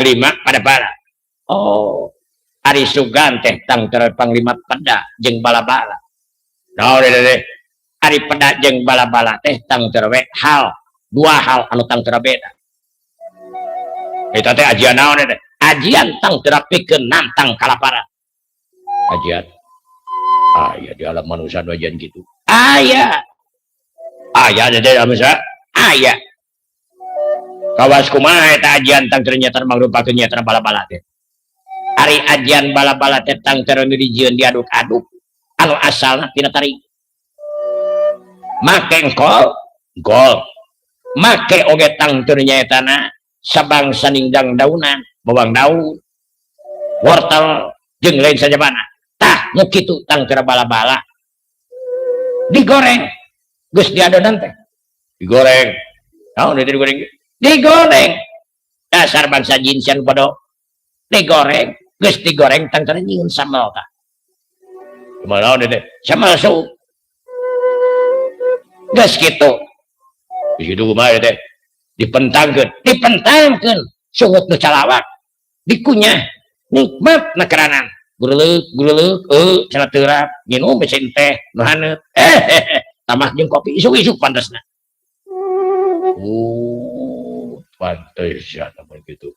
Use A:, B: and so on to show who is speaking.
A: Panglima pada bala. Oh, ari sugan teh tangtera panglima peda jeung bala-bala. Naon eta teh? Ari peda jeung bala-bala teh tangtera we hal, dua hal anu tangtera beda. Eta teh ajian naon eta? Ajian tangtera pikeun nantang kalaparan. Ajian. Aya di alam manusia nu ajian kitu. Aya. Aya teh manusia. Aya. Kawas kumaha eta ajian tangtera nyata mangrupakeun nyata bala-bala teh? Ari ajian bala-bala teh tangtera nu dijieun diaduk-aduk anu asalna tina tari. Make engkol, gol. Make oge tangtera nyaetana sabangsa ningdang daunan, bawang daun, wortel jeung lain sajabana. Tah, nu kitu tangtera bala-bala. Digoreng. Geus diadonan teh. Digoreng. Naon itu digoreng? Digoreng. Dasar bangsa jinsian bodoh. Digoreng, geus digoreng tangtera nyieun sambal tah. Kumaha naon teh? Sambal sup. Geus kitu. Geus kitu kumaha teh? Dipentangkeun, dipentangkeun sungut nu calawak. Dikunyah, nikmat nakeranan. Gureuleuk, gureuleuk, cenah teurak, nginum mesin teh nu haneut. Tambah jeung kopi isuk-isuk pantasna. Oh, pantes ya gitu.